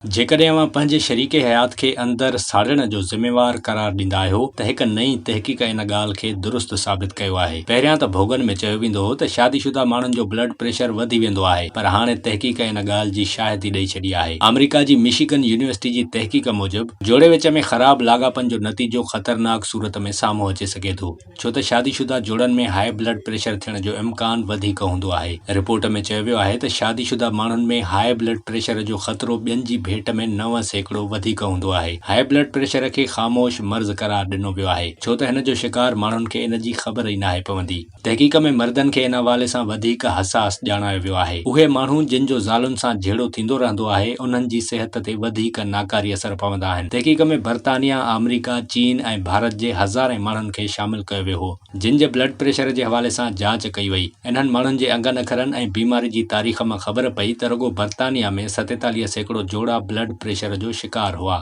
جيڪڏهن اوهان پنهنجي شريڪ حيات کي اندر ساڙڻ جو ذميوار قرار ڏيندا آهيو ته هڪ نئين تحقيق ان ڳالهه کي درست ثابت ڪيو آهي. پهريان ته ڀوڳن ۾ چيو ويندو هو ته شادي شده ماڻهن جو بلڊ پريشر وڌي ويندو آهي پر هاڻي تحقيق ان ڳالهه جي شاهدي ڏئي ڇڏي آهي. آمريڪا جي مشيگن يونيورسٽي جي تحقيق موجب جوڙي وچ ۾ خراب لاڳاپن جو نتيجو خطرناڪ صورت ۾ سامهون اچي سگهي ٿو. ڇو ته شادي شده جوڙن ۾ هاء بلڊ پريشر ٿيڻ جو امڪان وڌيڪ هوندو آهي. رپورٽ ۾ چيو ويو آهي ته شادي شده ماڻهن ۾ هاء بلڊ پريشر جو خطرو ٻين جي ڀيٽ ۾ 9% وڌيڪ هوندو آهي. هاء بلڊ پريشر کي خاموش مرض قرار ڏنو ويو آهي ڇو ته هن جو شڪار ماڻهن کي ان جي خبر ئي ناهي پوندي. تحقيق ۾ مردن کي ان حوالي سان وڌيڪ حساس ڄاڻايو ويو آهي. اهي ماڻهو جن جو زالن سان جهيڙو ٿيندو رهندو آهي، انهن جي صحت تي وڌيڪ ناڪاري اثر پوندا آهن. تحقيق ۾ برطانيا، آمريڪا، چين ۽ ڀارت جي هزارين ماڻهن کي شامل ڪيو ويو هو، جن جي بلڊ پريشر جي حوالي سان جاچ ڪئي وئي. انهن ماڻهن جي انگن اکرن ۽ بيماري جي تاريخ مان خبر پئي ته رڳو برطانيا ۾ 47% جوڙا بلڊ پريشر جو شڪار هئا.